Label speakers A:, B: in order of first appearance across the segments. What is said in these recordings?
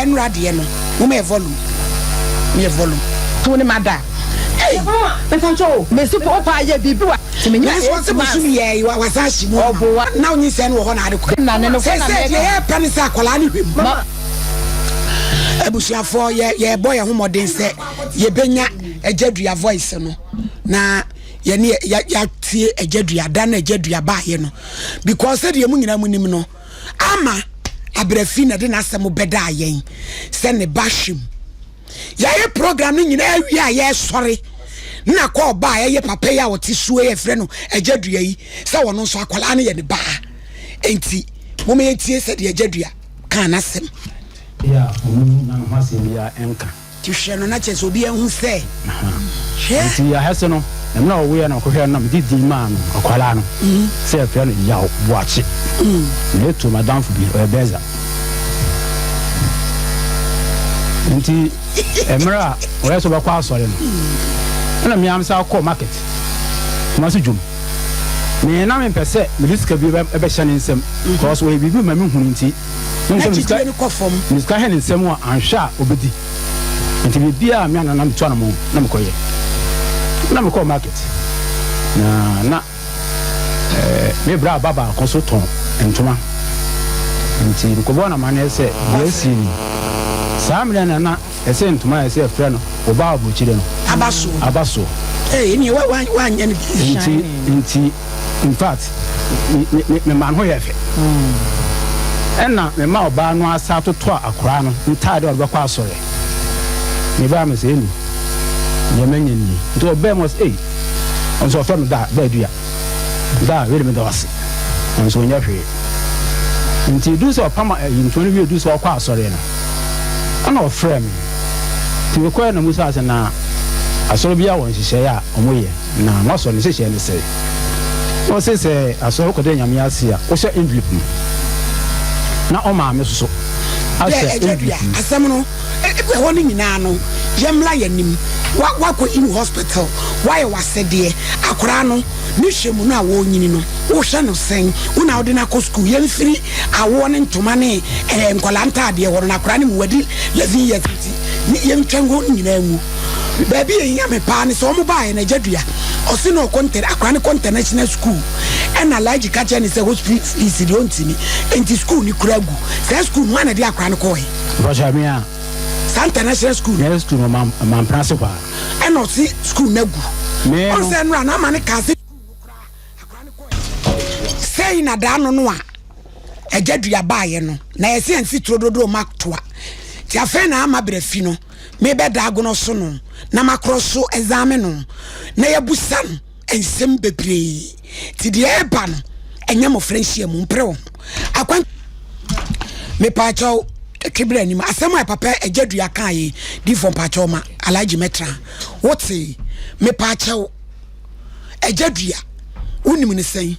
A: Ɛnora deɛ no, moma yɛ volume. Mo yɛ volume.
B: To ne ma da.
A: Ei!
B: Mepakyɛ o, mesi po opa ayɛ biribi wa. Ti menya
A: Nanso
B: 8
A: ɔse
B: months.
A: bosom yɛ yi, wasan ahye mu ama.
B: Ɔboa.
A: Na onyinsɛn no wɔ hɔ na ade kɔ.
B: Na ne no kɔ na
A: Seesei deɛ
B: mɛka.
A: yɛpɛ ne sɛ akwadaa no hwɛ mu.
B: Ma.
A: Abusuafoɔ, yɛ yɛbɔ yɛn ho mmɔden sɛ yɛbɛnya Agya Dua voice no na yɛne yɛatie Agya Dua da na Agya Dua baayɛ no because sɛdeɛ mu nyinaa mu nim no, Ama Abrafi na ɛde n'asɛm bɛdaa yɛn sɛ ne ba hwɛ mu. Yɛayɛ program no nyinaa awie a yɛresɔre na kɔ ɔba a ɛyɛ papa yi a ɔte suo yɛ frɛ no Agya Dua yi sɛ ɔno nso akwadaa no yɛ ne baa. Enti moma yɛntie sɛdeɛ Agya Dua kaa n'asɛm.
C: Yɛ a ɔno nya ne ho asɛm biara nka.
A: Nti hwɛ no na kyerɛ sɛ obi ahu sɛ hwɛ.
C: Nti ahɛse no, mmerɛ a ɔwoeɛ na ɔkɔhwɛɛ no na mede din maa no, akwadaa no, sɛ yɛfrɛ no Yaw Boakye. Na ɛtoo m'adamfo bi, ɔyɛ Bɛza. Nti mmerɛ a ɔyɛ sɛ ɔbɛkɔ asɔre no, ɛna me ara mesan kɔɔ market, Kumasi dwom. Me na mempɛ sɛ mede sika bi bɛhyɛ ne nsam, because ɔyɛ biribi ma mehunu nti.
A: Na gyidie no kɔ fam.
C: Ne sika hɛ ne nsam a anhwɛ a ɔbɛdi. Nti biribiara a me ana na metu anamɔn na mekɔyɛ. Na mekɔɔ market na na eh, me bra ba baako so tɔn ntoma. Nti mekɔbɔɔ no amanneɛ sɛ deɛ asie ni. Saa mmerɛ na na ɛsɛ ntoma a ɛsɛ yɛfrɛ no ɔbaa aburokyire no
A: Aba soɔ.
C: aba soɔ.
A: Ee, ɛnneɛ wa, wa, woanyɛ no bi.
C: Nti, nti. In fact, me me me memaa ne ho yɛɛ fɛ. Ɛna memaa ɔbaa no ara san totɔɔ akwadaa no ntaade a ɔde bɛkɔ asɔre. Mebaa me sɛ, Eni, deɛ manya nie. Nti ɔbaa mu ɔsɛ, ei, ɔno nso ɔfrɛ me daa, daa dua. Daa, wei de meda wo ase. Ɔno nso ɔnyɛ hwee. Nti ɛduru sɛ ɔpam ayi ntoma no wie duru sɛ ɔkɔ asɔre no, ɛna ɔfrɛɛ me. Nti mekɔɛ na musaa sɛ na asɔre biara wɔ nhyehyɛeɛ a wɔyɛ. Na moasɔ ne nhyehyɛɛ no sɛe. Na ɔse sɛ asɔre kɔda Nyame ase a wohyɛ envelope mu. Na ɔmaa me soso
A: Dɛ
C: ahyɛ
A: Agya
C: envelope
A: Dua,
C: mu.
A: asɛm no ɛhɔ no nyinaa no yɛmmra yɛnim. Wa wakɔ in hospital, wayɛ w'asɛdeɛ. Akwadaa no ne hwɛ mu no a wɔrenyini no, wohwɛ no sɛn? Wo na wode no akɔ sukuu. Yɛmfiri awoɔ ne ntoma ne ɛɛ nkwadaa ntaadeɛ hɔ no, na akwadaa no mu wadi 11 years nti ne yɛntwa hɔ no nyinaa ngu. Baabi a ehia me paa ne sɛ wɔn baeɛ no agya dua ɔse na ɔkɔ ntɛ akora no kɔ international school ɛna Alhaji ka kyerɛ ne sɛ hospital fees deɛ ɔntumi nti school no kura gu saa school no hwan na ɛde akora no kɔɔɛ?
C: Mpakyɛ me a.
A: Saa international school no.
C: Yɛ school no mampena ase hɔ a.
A: Ɛna ɔse school no agu.
C: Me no.
A: Ɔnsɛ nnora na ama ne kaa sɛ school no koraa akora no kɔɔɛ. Sei na daa no no a agya dua baeɛ no na yɛse ansi turo dodoɔ ma toa nti afei na ama berɛ fi no. Mebɛda agono so no na makorɔ so examine no na yɛabusa no nsɛm bebree nti deɛ ɛreba no ɛnyɛ mmɔfra nhyiamu mpere wo ho akwan mepaakyɛw twe berɛ anim asɛm a papa agya dua kaa yi difoɔ mpaakyɛw ma alagye mɛtra wote mepaakyɛw agya dua wonim ne sɛn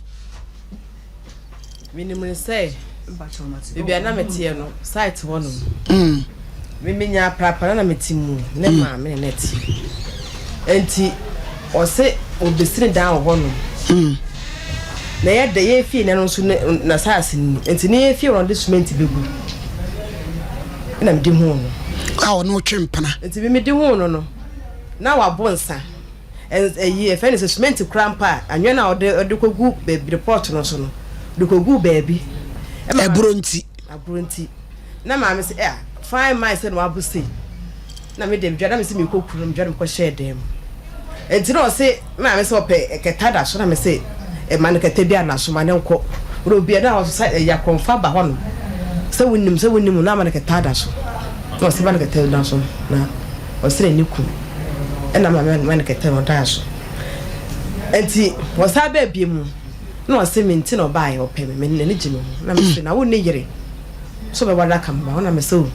D: Menim no sɛ baabi a na meteɛ no site hɔ nom mm. me menya aprapra na na mete mu ne mm. maame ne na te nti ɔse ɔbɛsi ne dan wɔ hɔ nom mm. na yɛ dɛ yɛ fie na no nso na saase no nti ne yɛ fie wɔn de cement bɛgu na mede hu no
A: a ɔno ɔtwe mpena
D: nti me mede hu no no na wabɔ nsa Ɛyi yɛfrɛ no sɛ cement koraa mpo a, anwea no a ɔde ɔde kɔgu baabi pot no so no, ɔde kɔgu baabi.
A: Aburo nti.
D: Aburo nti. Na maame sɛ eh fine mind sɛ na wabo sei. Na me deɛ medwa na me sɛ mekɔ kuro no medwa na mekɔhyɛɛ dan mu. Nti na ɔse maame sɛ ɔpɛ kɛta da so na me se ɛma no kɛtɛ bi ana so ma ne nkɔ. Wode obi na ɔsesa ɛyɛ akorɔmfo aba hɔ no sɛ wonim sɛ wonim na ama no kɛtɛ ada so. Na ɔse ma no kɛtɛ da so na ɔse n'ani ku. Ɛna maame no ma no kɛtɛ na ɔdaa so. Nti ɔsan baa bie mu na ɔse me nti na ɔbaeɛ ɔpɛ me, me n'ani gye me ho. Na mese na wo nni yere so ɔbɛware aka me ba ho? Na mese o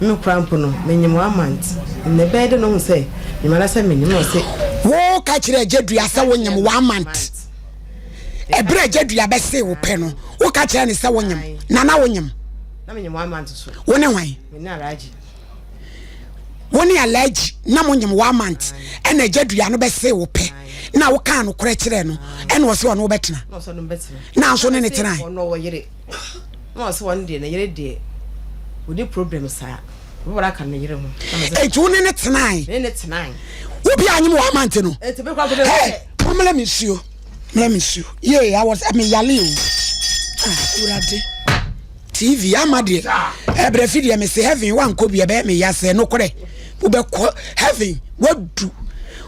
D: me koraa mpo no menyem one month na ɛbɛyɛ dɛ na ɔhu sɛ menyem anaasɛ menyem na ɔse.
A: Wo ka kyerɛ agya dua sɛ wo nyem one month ɛberɛ agya dua bɛsee wo pɛ no wo ka kyerɛ ne sɛ wo nyem na na wo nyem.
D: Na menyem one month so.
A: Wo ne hwan?
D: Me ne Alhaji.
A: Wo ne Alhaji na mo nyem one month ɛna agya dua no bɛsee wo pɛ na wo kaa no korɛ kyerɛ no ɛna ɔse ɔne wo bɛtena na nso ne ne tena.
D: Ɔno ɔwɔ yere na ɔse ɔno deɛ ne yere deɛ ɔni problem saa. Ɔbɛware aka ne yere ho.
A: Enti wo ne ne tenae?
D: Me ne ne tenae.
A: Wo bi anyem wɔ amante no?
D: Enti me kora mpo
A: Hey, mo me nsuo. Mmerɛ me nsuo. Yee, I was, me yale o. Ah, Awurade. TV, ama deɛ. Ɛbrɛ fi deɛ me se heaven wankɔ bi ɛbɛyɛ me ya sɛ nokorɛ. Wobɛkɔ heaven, wadu.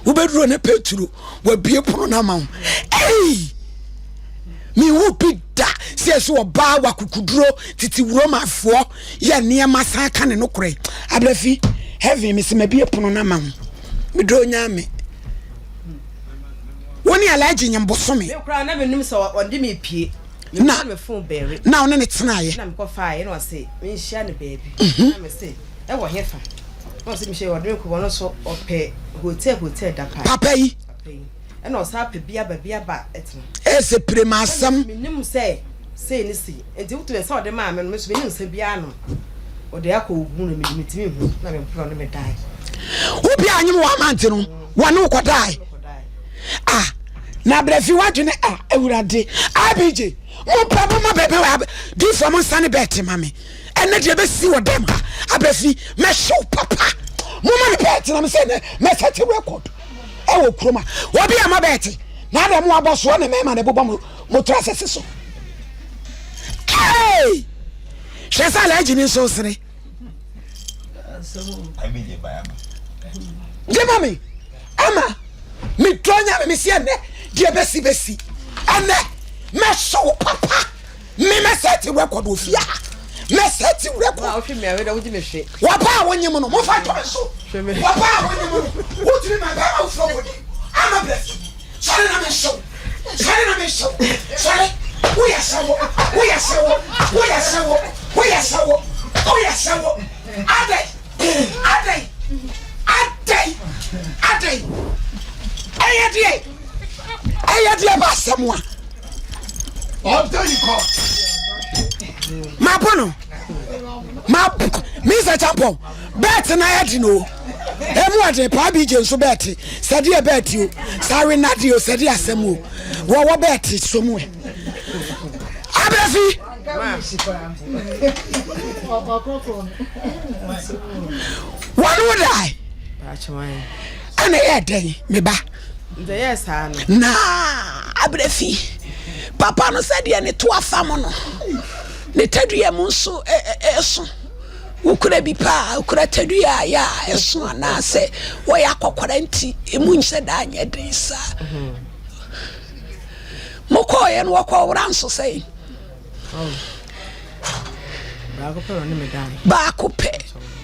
A: Wobɛduro ne Petro, wabie pono no ama wo. Ei! Mehu bi da sɛ ɛsɛ ɔbaa wakukuduro tete Romafoɔ yɛ nneɛma san ka ne nokorɛ. Abrɛfi, heaven mese mabie pono no ama wo. Medɔ Nyame. Wo ne Alhaji nyem bosome.
D: Me koraa na menim sɛ ɔde me pie.
A: Na
D: me phone bɛre.
A: Na ɔne ne tenaeɛ.
D: Na mekɔfaeɛ na ɔse menhyia no baabi. Na mese ɛwɔ hefa? Na ɔse mehyia ɔde me kɔ ɔno nso ɔpɛ hotel hotel da paa.
A: Papa yi.
D: Papa yi. Ɛna ɔsan pɛ bi aba bi aba ɛtena.
A: Ɛsɛ pire ma asɛm.
D: Menim sɛ sei ne sei. Nti wotu nsa ɔde maa me no me nso menim nsa biara nom. Ɔde akɔ ogu no mede metumi hu na mempere ɔne me dae.
A: Wo bia anyem wɔ amante no wɔne wo kɔdae. Ah na brɛfi wadwene ah awurade IBJ mo pɛ mo ma bɛbɛ wɔ difoɔ mo nsane bɛɛte ma me ɛnɛ deɛ bɛsi wɔ dɛm ha abrɛfi mɛhyew papa mo ma me bɛɛte na me sɛ mɛsɛte record. ɛwɔ kurom a obi a ma bɛɛte na adɛ mo abɔ soɔ ne mɛma na ɛbobɔ mo mo tra sɛse so hey! Hwɛ sɛ alagye ne nso sere gye ma me ama medɔ nyame me sɛ ɛnɛ deɛ bɛsi bɛsi ɛnɛ mɛhyɛ wo papa Me mɛsɛte record wɔ fie ha. Mɛsɛte record. Wɔba a wonyim no, momfa ntɔ me so. Wɔba a wonyim no, wotumi ma bɛrima foforɔ kɔdi ama brɛ fi. Sɔre na menhyew. Sɔre na menhyew. Sɔre. Woyɛ sɛ wo. Woyɛ sɛ wo. Woyɛ sɛ wo. Woyɛ sɛ wo. Woyɛ sɛ wo. Adɛn? Adɛn? Adɛn? Adɛn? Ɛyɛ deɛ. Ɛyɛ deɛ ba asɛm a. Mabɔ no. Mabɔ. Mr. Champon, bɛɛte na ayɛ den o. Emu ɔden paa bi gye nso bɛɛte. Sɛdeɛ bɛɛte o. Sɛ awenade o, sɛdeɛ asɛm o. Wɔwɔ bɛɛte so mu ɛ. Abɛfi. Wɔne wo dae. Ɛna ɛyɛ dɛn me ba? Na abrɛ fi papa no sɛdeɛ ne to afa mu no ne tadua mu nso ɛso wokura bi paa wokura tadua a yɛ a ɛso anaasɛ wɔyɛ akɔkora nti emu nhyɛ da nyɛ den saa mokɔɔyɛ no wɔkɔɔ wora nso sɛn Baako pɛ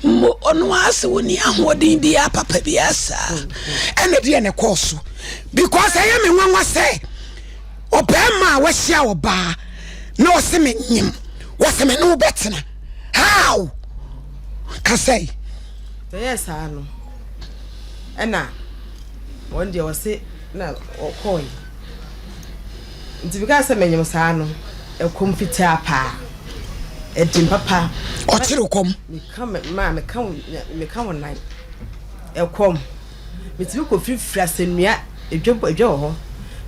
A: mo ɔno ara sɛ ɔni ahoɔden biara papa biara saa ɛna deɛ na ɛkɔɔ so because ɛyɛ me nwanwa sɛ ɔbɛrima a wahyia ɔbaa na ɔse me nyem wɔse me ne wo bɛtena how kasɛe
D: ɛyɛ saa no ɛna wɔn deɛ ɔse na ɔkɔɔe Nti mekaa sɛ menyem saa no, ɛkɔm fitaa paa. Ɛden papa.
A: Ɔkyere kɔm.
D: Meka me maa meka wo meka wo nan. Ɛkɔm. Metumi kɔ firifiri asɛnnua edwa bɔ edwa wɔ hɔ.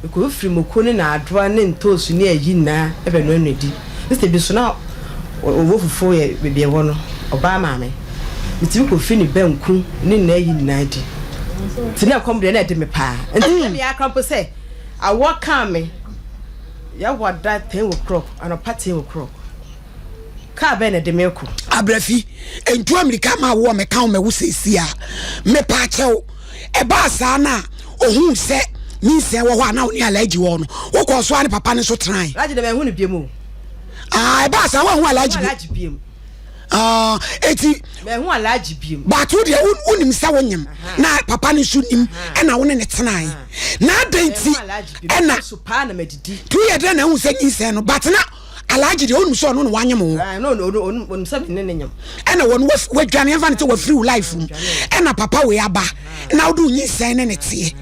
D: Mekɔ firi moko ne naadoa ne ntoosu ne ayi nyinaa ɛbɛnoanoa di. Sista bi nso na ɔwɔ fufuo yɛ baabi ɛwɔ no, ɔbaa maame. Metumi kɔ firi ne banku ne n'ayi nyinaa di. Nti na ɛkɔm deɛ na ɛde me paa. Nti na meyɛ akora mpo sɛ Awɔ kaa me Yawada ten o'clock anɔpa ten o'clock Kaa bɛn na ɛde me rekɔ?
A: Abrafi, ntu amirika ma awoɔ meka wo mɛwo seesie a, mepaakyɛw. Ɛbaa saa no a, ohuu sɛ nyinsɛn wɔ hɔ a na wo ne Alhaji wɔ hɔ no, wokɔɔ so ara ne papa no nso tenae.
D: Alhaji deɛ manhu no biom o.
A: Ah, ɛbaa saa woanhu Alhaji
D: bio? Alhaji biom.
A: Ah, eti.
D: Manhu Alhaji biom.
A: But wo deɛ wonim sɛ wonyem na papa no nso nim ɛna wo ne ne tenae. Na adɛn nti ɛna.
D: So paa na madidi.
A: Tu yɛ dɛn na ehu sɛ nyinsɛn no but na Alhaji deɛ onim sɛ ɔno na wanyem wo.
D: Ah, no, no, onim sɛ me ne ne nyem.
A: Ɛna wɔn wadwane ɛnfa ne sɛ wafiri wo life mu ɛna papa wei aba na wode wo nyinsɛn ne ne teɛ.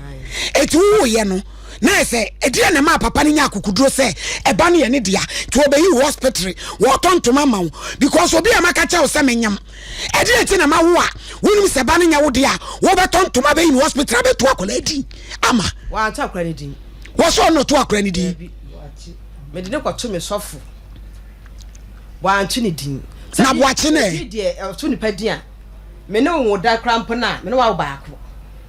A: Eti wowoyɛ no. Na ayɛ sɛ ɛdeɛn na ɛmaa papa no nya akokoduro sɛ ɛba no yɛ ne dea nti wɔbɛyi wo hospital wɔtɔ ntoma ma wo because obi a maka kyerɛ wo sɛ menyam ɛdeɛn nti na ma wo a wonim sɛ ba no nyɛ wo dea wɔbɛtɔ ntoma bɛyi no hospital abɛto akwadaa din ama
D: wɔanto akwadaa no din
A: wɔsɛ ɔno to akwadaa no din
D: mede ne kɔto me sɔfo wɔanto ne din
A: na boakye no ɛ
D: deɛ ɔto nipa din a. Me ne wo nwo da koraa mpo no a, me ne wo awo baako.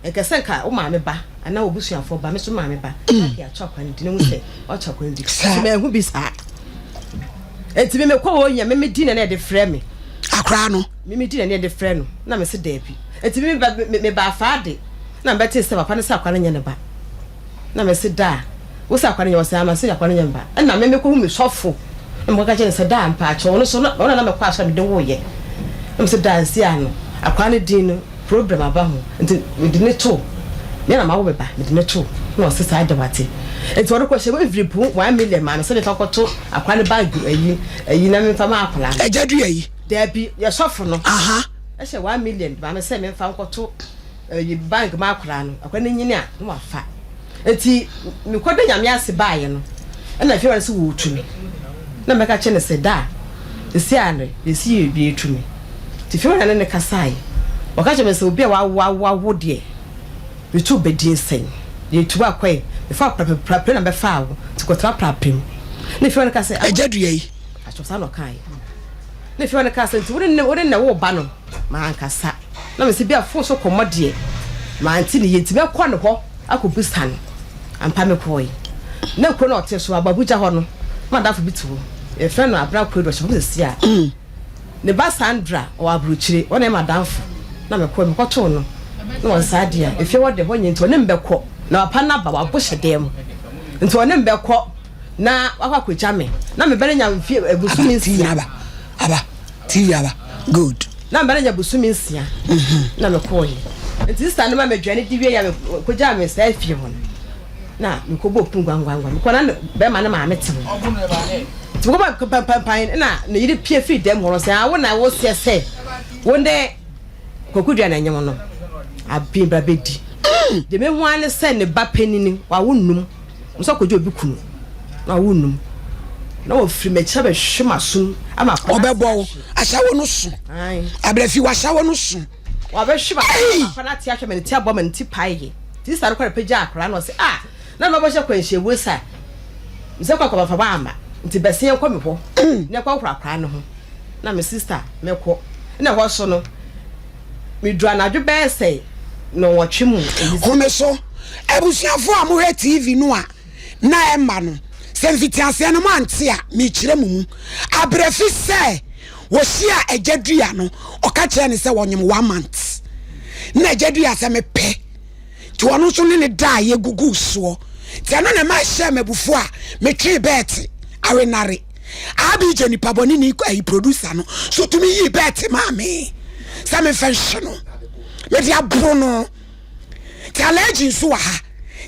D: Ɛnkɛ sɛ nka wo maame ba anaa w'abusuafoɔ ba, me nso me maame ba, na anka yɛato akwadaa no din, na wohu sɛ wɔato akwadaa no din.
A: Saa.
D: So manhu bi saa. Enti me mekɔ hɔ nyɛ, me me din na na yɛde frɛ me.
A: Akwadaa no.
D: Me me din na na yɛde frɛ no, na mese daabi. Enti me ba me me ba afaa de, na mebɛtee sɛ papa no sɛ akwadaa no nyɛ ne ba. Na mese daa, wo sɛ akwadaa no nyɛ wo sɛ ama sɛ akwadaa no nyɛ me ba. Ɛna me mekɔhu me sɔfo, na mekɔka kyerɛ no sɛ daa mpaakyɛw, ɔno nso na ɔno na na mekɔ asɔre a mede woeɛ. Na mese daa nsi ano, akwadaa no din no problem aba ho, nti mede no too, me na mawo me ba, mede no too, na ɔse saa deɛ wate. Nti ɔde kɔhyɛ mu envelope 1 million maa me sɛ memfa nkɔto akwadaa no bag ayi ayi na memfa ma akwadaa no.
A: Agya dua yi?
D: Daabi, yɛ sɔfo no.
A: Aha.
D: Ɛhyɛ 1 million maa me sɛ memfa nkɔto ɛyi bank ma akwadaa no, akwadaa no nyini a na wafa. Nti mekɔda Nyame ase baeɛ no, ɛna afei awurade sɛ wɔretu me. Na mɛka kyerɛ no sɛ da a ɛsi a no yɛsi yɛ bi ɛtu me. Nti afei awurade ne ne kasaeɛ. Ɔka kyerɛ me sɛ obi a wawo awo awo deɛ metu bɛdin sɛn? Yɛtu wo akɔe, mefa wo prapra na mɛfaa wo, nti kɔtena prapra mu. Na afei awurade ka sɛ,
A: Agya dua yi.
D: Akyɛ saa na ɔkaeɛ. Na afei awurade ka sɛ nti wo ne wo ne na wo ba no mankasa. Na mese bia fon so kɔmmɔ deɛ mante ne yie nti mɛkɔ ne hɔ akɔbisa no. Ampa mekɔɔe. Na kuro no a ɔte so, Abuja hɔ no, na m'adamfo bi te hɔ. Yɛfrɛ no Abena Koedu, ɔhyɛ fam seesei a. Ne ba Sandra, ɔwɔ aburokyire, ɔno na ɛyɛ m'adamfo. Na mekɔɔe, mekɔtoo no. Na ɔse saa deɛ a, efie hɔ deɛ hɔ nyɛ nti ɔne me bɛkɔ. Na papa no aba, wabɔ hyɛ dan mu. Nti ɔne me bɛkɔ na wakɔ akɔgya me. Na me ba no nya mfie bosome 6.
A: Aba, aba, TV aba, good.
D: Na me ba no nya bosome 6 na mekɔeɛ. Nti sista no ma me aduane di wieeɛ a mekɔgyaa me saa fie hɔ no, na mekɔbɔɔ pono guanguanguan. Mekɔ na bɛrima no maame te hɔ. Nti mekɔbɔ pampampan na ne yere pie firi dɛm hɔ no sɛ, ah wo na woseɛ sɛ wo ne Kwaku Dua na nyem no. Aben bra bɛdi. Deɛ mehu ara ne sɛ ne ba panini wawo nnum. Nso akɔgye obi kunu na wawo nnum. Na wɔfiri m'akyi abɛhwe m'asom ama akwadaa
A: Ɔbɛbɔ wo ahyɛwo no so. Abrɛfi w'ahyɛwo no so.
D: Wabɛhwe m'asom ama akwadaa ate ahwɛ me ne ti abɔ me ne ti paeɛ. Nti sista no kɔ na pagya akwadaa no ɔse ah na mabɔhyɛ kwanhyɛwuo sa mesɛ kɔ akɔbafa wamma nti bɛse yɛnkɔ me hɔ na yɛkɔ horo akwadaa no ho na me sista mɛkɔ na ɛhɔ so no meduru anadwo bɛyɛ sɛ nnɔnwɔtwe mu.
A: Home so abusuafoɔ a mohwɛ TV no a na ɛmma no, sɛ mfitiaseɛ no moante a, merekyerɛ mo mu. Abrɛfi sɛ wɔhyiaa Agya Dua no, ɔka kyerɛɛ no sɛ wɔnyem one month. Na Agya Dua sɛ mepɛ. Nti ɔno nso ne ne daeɛ guguu soɔ. Nti ɛno na ɛma ɛhyɛɛ me abufuo a metwee bɛɛte awenare. Abigya nipa bɔne ni ayi producer no so tumi yii bɛɛte maa me sɛ memfa nhye no. Mede aboro no. Nti allergy nso wɔ ha.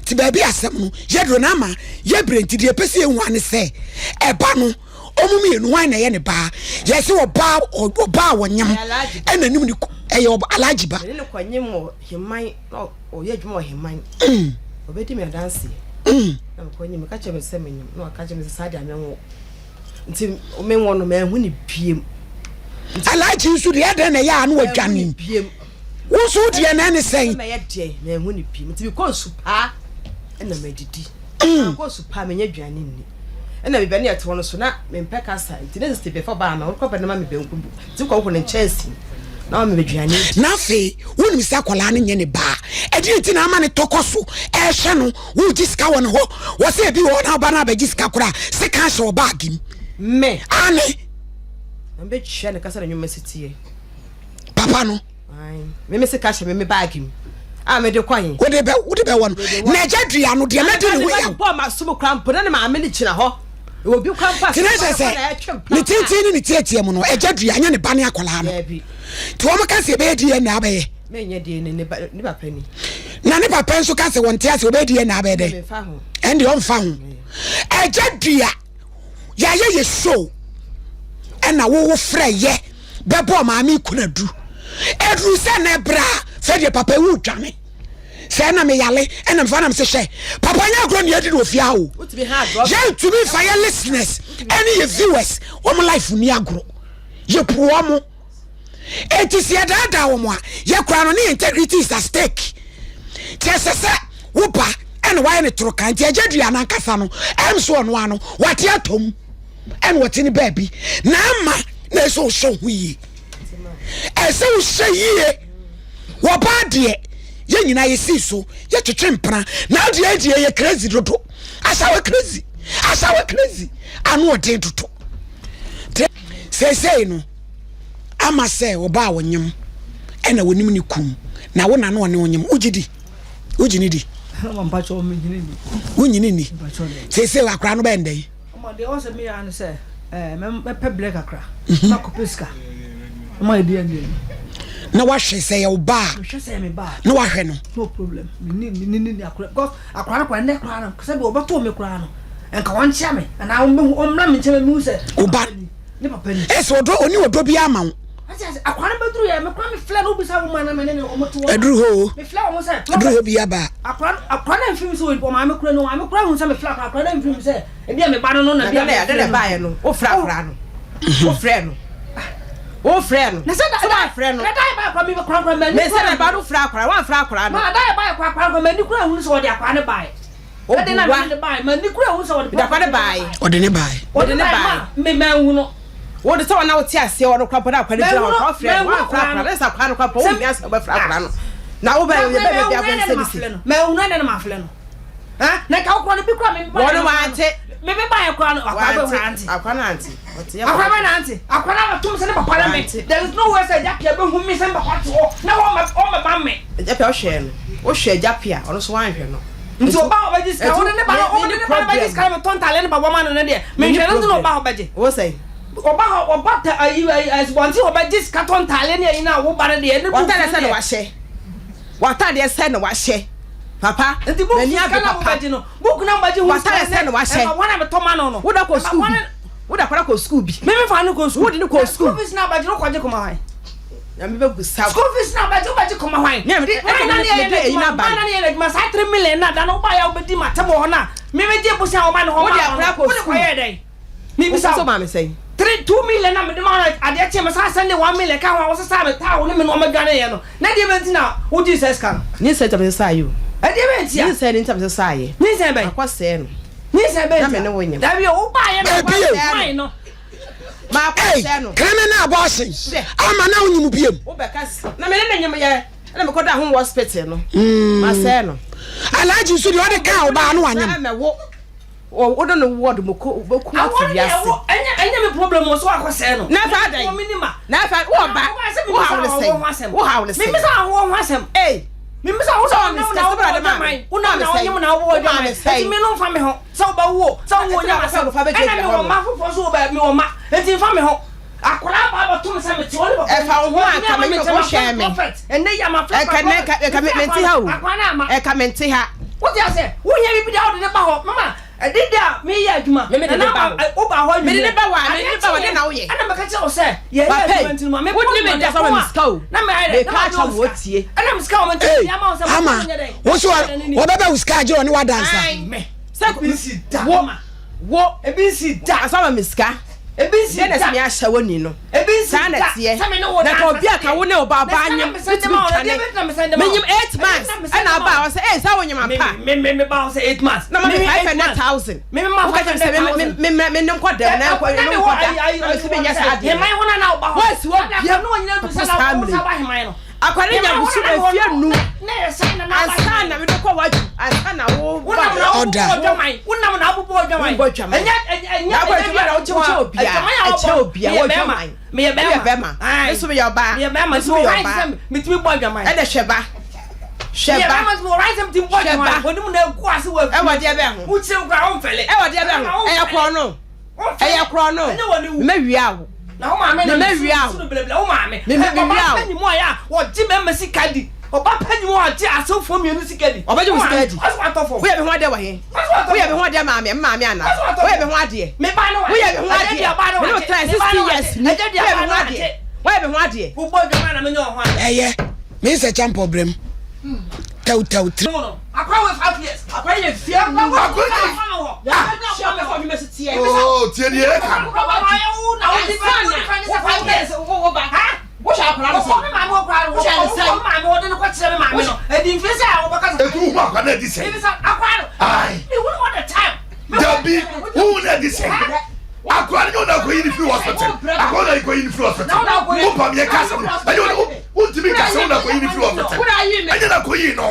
A: Nti baabi asɛm no yɛduro no ama yɛbrɛ nti deɛ ɛpɛ sɛ yɛhu ane sɛ ɛba no ɔmo mmienu hwan na ɛyɛ ne baa yɛsɛ ɔbaa ɔbaa a wɔnyem ɛna nim ne ɛyɛ allergy ba.
D: Mene no kɔnyem wɔ Heman na ɔyɛ adwuma wɔ Heman ɔbɛdi me adanseɛ na mekɔnyem meka kyerɛ me sɛ menyem na ɔka kyerɛ me sɛ saa deɛ menwo nti menwo no manhu ne biem.
A: Allergy nso deɛ ɛdɛn na ɛyɛ a na wadwane Wo nso wo deɛ na ɛne sɛn?
D: Mɛyɛ deɛ manhu ne biem nti mekɔ nsu paa ɛna madidi mankɔ nsu paa menya aduane nni ɛna baabi a ne yɛte hɔ no so na mempɛ kasa nti ne sisi bɛfa baa ma wokɔ bɛ no ma me banku bu nti kɔ wokɔ ne nkyɛnse na wama me aduane di.
A: Na afei wonim sɛ akwadaa no nyɛ ne ba a, ɛdeɛn nti na ama ne tɔkɔ so ɛrehwɛ no? Wogye sika wɔ ne hɔ, wɔ sɛ ebi wɔ hɔ na ɔba no abɛgye sika koraa, sekan hyɛ wɔ baage mu.
D: Me.
A: Aane.
D: Na mebɛtua ne ka sɛ ne nnwuma si teɛ.
A: Papa no.
D: Me me sika hyɛ me me baage mu a mede kɔ he.
A: Wode bɛ wode bɛ wɔ no. Na agya dua no deɛ mɛdi ne ho yaw.
D: Bɔ ma som kora mpo na ne maame ne gyina hɔ. Obi kora mpo
A: asɛm kora na ɛtwe mpena. Ne tenten ne ne tiatia mu no agya dua nyɛ ne ba ne akwadaa no. Nti wɔn ka sɛ ɛbɛyɛ DNA abɛyɛ.
D: Menyɛ DNA ne ba ne papa ni.
A: Na ne papa nso ka sɛ wɔn te ase wɔbɛyɛ DNA abɛyɛ dɛ. Ɛnde ɔmfa ho. Agya dua yɛayɛ yɛ show ɛna wowo frɛ yɛ. Bɛbɔɔ maame kunadu. Ɛduru sɛ na ɛbrɛ a, fɛ deɛ papa ewu dwane. Sɛ ɛna me yale, ɛna mefa na mese hwɛ, papa nyɛ agorɔ ne yɛdi no ofie ha o. Yɛntumi nfa yɛ listeners ɛne yɛ viewers wɔn life ni agorɔ. Yɛpu wɔn. Enti sɛ yɛdaadaa wɔn a, yɛkura no ne integrity is at stake. Nti ɛsɛ sɛ wo ba ɛna wayɛ ne toro kan. Nti agya dua n'ankasa no, ɛm so ɔno ano, wate atɔ mu. Ɛna ɔte ne baabi. Na ama na ɛsɛ ɔhyɛ ho yie. Ɛsɛ wohyɛ yie. Wɔbaa deɛ yɛn nyinaa yɛsii so yɛtwetwe mpena na adeɛ deɛ yɛ crazy dodo. Asawa crazy. Asawa crazy. Ano ɔden dodo. Seesei no ama sɛ ɔbaa ɔnyem ɛna onim ne kum na wo na no ɔne ɔnyem wogye di wogye ne di wonyini ni seesei akora no bɛyɛ ndɛ yi
E: deɛ ɔsɛ meyɛ ano sɛ mɛpɛ brɛ kakra mhm. na kɔpɛ sika ma ɛdi ɛndeɛ
A: na wahwɛ sɛ yɛ wo ba a na wahwɛ no
E: no problem ne ne ne akora because akora no kora nnɛ kora no sɛ bi ɔbɛtoo me kora no nka ɔnkyea me anaa ɔmmra me nkyɛn mehu sɛ
A: wo ba
E: ne papa ni
A: ɛsɛ ɔdɔ ɔni ɔdɔ bi ama wo
E: akora no bɛduru yɛ me kora me filɛ no wobisa wo ma na me ne ne ɔmo te hɔ
A: ɛduru hɔ o
E: me filɛ wɔn sɛ
A: ɛduru hɔ bi aba
E: akora akora no mfiri mi sɛ ɔmaame kora no ɔmaame kora hu sɛ me filɛ akora akora no mfiri mi sɛ ebi a me ba no no na bi a me
D: filɛ no baayɛ no wofrɛ akora no wofrɛ no wofrɛ no
E: na sɛ da
D: da frɛ no
E: na da yɛ baayɛ kora mi kora kora mɛ
D: ni kora mɛ sɛ ba no frɛ akora wɔn akora no
E: ma da yɛ baayɛ kora kora kora mɛ ni kora hu sɛ ɔde akora no baayɛ
D: Obuwa.
E: Dakwa
D: ne bae.
A: Ɔde ne bae.
D: Ɔde ne bae.
E: Me manhu no.
D: Wo de sɛ wɔn na wote aseɛ wɔn kora mpo na akwa ne gyina hɔ kora ɔfrɛ no wɔn afra akora no sɛ akora no kora mpo wɔn hia sɛ wɔbɛfrɛ akora no na wo bɛ yɛ bɛ bɛ bi abɛn sɛ ne si.
E: Manhu no ɛna na mafrɛ no. Na nka wokora no bi kora me
D: wɔn wante.
E: Me me bae kora no akora bɛ wante.
D: Akora no ante.
E: Akora bɛ nante. Akora no abatom sɛ ne papa ne me. There is no way sɛ Agya Pia bɛhu me sɛ me papa te hɔ na wɔmmɛba me.
D: Agya Pia wohwɛɛ no. Wohwɛ Agya Pia ɔno nso woanhwɛ no.
E: Nti ɔba hɔ bɛgye sika wode ne ba no wode ne ba no bɛgye sika no metɔ ntadeɛ ne mpaboa ma no no deɛ menhwɛ no nti na ɔba hɔ bɛgye.
D: Wo sɛn?
E: Ɔba hɔ ɔba ta ayi ayi asubɔnten hɔ bɛgye sika tɔ ntadeɛ ne ayi no a wo ba no deɛ ne books no
D: deɛ. W'atadeɛ sɛn na wahyɛ? W'atadeɛ sɛn na wahyɛ? Papa,
E: Nti books
D: m'ani
E: sika
D: abere
E: na
D: papa.
E: wobɛgye no book na wobɛgye ho sika
D: W'atadeɛ sɛn na wahyɛ?
E: mpaboa na metɔ ma no no.
D: Wode kɔ sukuu bi? Wode akwadaa kɔ sukuu bi?
E: Me mefa no kɔ sukuu.
D: Wode no kɔ sukuu?
E: School fees na abɛgye no kɔgye kɔma hwan?
D: Nyame bɛbusa wo.
E: School fees na abɛgye wobɛgye kɔma hwan?
D: Me a mede
E: Hwan na ne yɛ
D: mede eyi
E: n'adwuma?
D: n'aba
E: Hwan
D: no.
E: na ne yɛ n'adwuma? Saa 3 million na da no wobaeɛ a wobɛdi m'atɛm wɔ hɔ no a me megye bosea a wɔma no hɔ
D: Wode
E: maa wo
D: akwadaa
E: no
D: kɔ
E: wode
D: sukuu.
E: kɔyɛɛ dɛn? Mebisa
D: Wopɛ sɛ
E: wo.
D: woma me sɛn?
E: 3 2 million na mede maa wo no adeɛ kyee mesan sɛnde 1 million ka ho a wosesaa me towel ne me nnoɔma dwaneeɛ no na ɛdeɛ bɛn nti na wogyee saa sika no?
D: Nyinsɛn nti na mesesaeɛ o.
E: Ɛdeɛ bɛn ntia?
D: Nyinsɛn no nti na mesesaeɛ.
E: Nyinsɛn bɛn?
D: Makɔsɛe no.
E: Nyinsɛn bɛn
D: Na
E: ntia?
D: me ne wo nyem.
E: Dabi o, wobaeɛ na
A: Dabi o.
E: wobaeɛ no.
A: Ei,
D: Makɔsɛe no.
A: kreme na abortion ama na wonyim biom.
D: Wobɛka s na me ne no nyem yɛ ɛna mekɔdaa ho wɔ hospital no. Masɛe no.
A: Alhaji nso deɛ ɔde kaa ɔbaa no wanyem.
D: Na mɛwo. Wo de no wɔ de moko bɛku ato
E: Awɔ no deɛ
D: wiase.
E: ɛwɔ ɛnyɛ ɛnyɛ me problem o sɛ wakɔ sɛɛ no.
D: Na ɛfa adɛn?
E: Wɔ me nim a.
D: Na ɛfa wɔ ba wo haw ne sɛn? Wo haw ne sɛn?
E: Mimisa ahoɔ ho asɛm.
D: Ei.
E: Mimisa wo
D: Sɛ
E: sɛ
D: ɔne
E: wonam
D: sika
E: na
D: sɛ
E: wobɔ
D: bɛrɛ de maa
E: adwaman
D: me.
E: wonam
D: Maa me
E: na
D: sɛn?
E: wonyem na wobɔ
D: Wo maa
E: adwaman
D: me sɛn?
E: enti me no mfa me ho sɛ wobɛwo sɛ wowɔ
D: Ɛsɛ
E: nyɛ
D: na
E: m'asɛm
D: akɔfa bɛgyina
E: ɛna
D: gyina
E: mewɔ
D: hɔ
E: mma
D: nom.
E: foforɔ nso wɔ baabi mewɔ mma enti mfa me ho akwadaa ba abɛto me sɛ mete hɔ ne papa
D: Ɛfa wo ho a nka me nyɛ wohwɛɛ me.
E: ɛnɛ yi ama frɛ
D: Ɛka nɛ ɛka ɛka me mente ha o.
E: akwadaa no ama
D: Ɛka mente ha.
E: wote aseɛ wohia biribi deɛ wode ne ba hɔ mama Ɛde da a meyɛ adwuma.
D: Me mede
E: na
D: ne
E: na
D: ba
E: aba
D: hɔ.
E: woba hɔ
D: Mede ne
E: anwummerɛ.
D: ba hɔ a, mede
E: Adeɛ
D: ne ba hɔ a,
E: kyeeɛ
D: dɛn na woyɛ?
E: ɛna meka kyerɛ wo sɛ yɛyɛ
D: Papa
E: adwuma
D: yi,
E: nti no ma mekɔ
D: wode me
E: adwuma
D: da
E: no
D: sɛ wama me
E: ɛkɔm a
D: sika o.
E: na mayɛ dɛn na
D: Meka
E: made
D: akyerɛ
E: wo
D: wo
E: sika.
D: wotie.
E: Ɛna me sika wɔ me nti
A: Ei,
E: mede ama wo sɛ
A: ama
E: mekɔ nyɛ dɛn
A: wo so
E: Ɛna ne ni.
A: wɔbɛbɛ wo sika agye ɔne wadansa.
D: Ae.
E: Me.
D: Sɛ
E: Ebi nsi da.
D: wo
E: Mama.
D: wo
E: Ebi nsi da.
D: ansa wama me sika.
E: Ebi nsi
D: Dɛn na
E: da.
D: ɛsɛ me ahyɛ wo ni no.
E: Ebi nsi
D: Saa na
E: da.
D: ɛteɛ.
E: Sɛ me ne wo
D: Na
E: da
D: ka obi a
E: ansa
D: ka wo ne wo ba
E: Na
D: ɔbaa
E: sika na
D: nyem
E: mesɛn de
D: wotumi
E: ma wo no,
D: dwane.
E: deɛ bɛn na mesɛn de ma wo?
D: Menyim 8
E: Ɛdeɛ
D: months
E: na mesɛn
D: ɛna
E: de ma
D: aba
E: wo?
D: a ɔsɛ ei saa wonyem
E: Me
D: ampa.
E: me me me ba wo sɛ 8 months.
D: Na ma
E: Me
D: me
E: me 8
D: 500
E: months.
D: thousand.
E: Me me ma
D: Woka kyerɛ me sɛ me me
E: 500,000.
D: me me me ne nkɔ dɛm na nkɔ ne nkɔ da na me so menyɛ saa adeɛ no. Woasi hɔ biam papa saa mmerɛ yi. Akwadaa no nya bosom mfeɛ num ansa na mede kɔ wadwo ansa na wo ba.
A: Ɔda.
D: Wobɔ dwaman. Na akɔ adwuma na wokyɛ wokyɛ obia ɛkyɛ obia wɔ dwaman. Woyɛ bɛrima. Me nso meyɛ ɔbaa. Me nso meyɛ ɔbaa. Ɛna hwɛ ba. Hwɛ ba. Hwɛ ba. Ɛwɔ deɛ bɛn ho. Ɛwɔ deɛ bɛn ho. Ɛyɛ korɔ no. Ɛyɛ korɔ no. Mɛwia wo.
E: Na wo maame na
D: Mɛwia wo.
E: no blɛblɛ wo maame.
D: Mɛwia wo.
E: Ɔba panyin mu a yɛ a wɔgye mɛma sika di. Ɔba panyin mu a ɔgye asewfoɔ mmienu sika di.
D: Ɔbɛgye wo sika adi.
E: Ɔsɛ watɔ fam.
D: Woyɛ me ho adeɛ wɔ he? Woyɛ me ho adeɛ maame, me maame anaa? Woyɛ me ho adeɛ?
E: Me ba no
D: Woyɛ me ho adeɛ? Me ne wo tena 60 years ni. Woyɛ me ho adeɛ? Woyɛ me ho adeɛ?
E: Wobɔ adwaman na menyɛ wo ho adeɛ.
A: Ɛyɛ me nsɛ kyampɔ brɛm tɛwtɛw tiri.
E: Akora wɔ 5 years.
D: Akora yɛ fie nu.
F: Akora yɛ Oh, tie deɛ ɛka no. Etu hu akwa na adi sɛn. Ayi. Dabi, hu na adi sɛn. Akora no nyɛ ɔna akɔyi ne firi hospital. Akora na akɔyi ne firi hospital. Wo pam yɛ kasa no. Ɛnyɛ ɔna wontumi nkasa wo na akɔyi ne firi hospital. Ɛnyɛ na akɔyi no.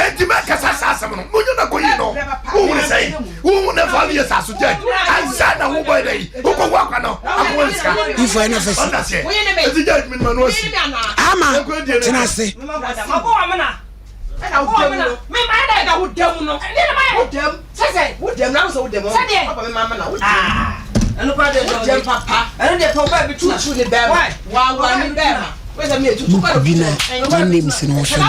F: Enti mɛkasa saa asɛm no. Monyɛ na akɔyi no. Wohu ne sɛn? Wohu ne 5 years aso judge. Ansa na wobɔ dɛ yi. Wokɔ wo akwa no. Akɔwɔ ne sika.
A: Ifo ɛna fɛsi.
F: Ɔnda seɛ. Enti judge mi ma no asi.
A: Ama tena ase. Book bi na ne names no wɔ so no.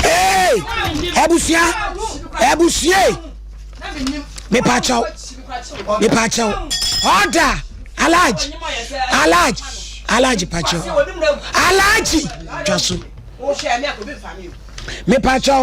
A: Hey! Abusua! Abusua! Mepakyɛw. Mepakyɛw. Order! Alhaji! Alhaji! Alhaji pakyɛw. Alhaji! Twa so. Mepakyɛw.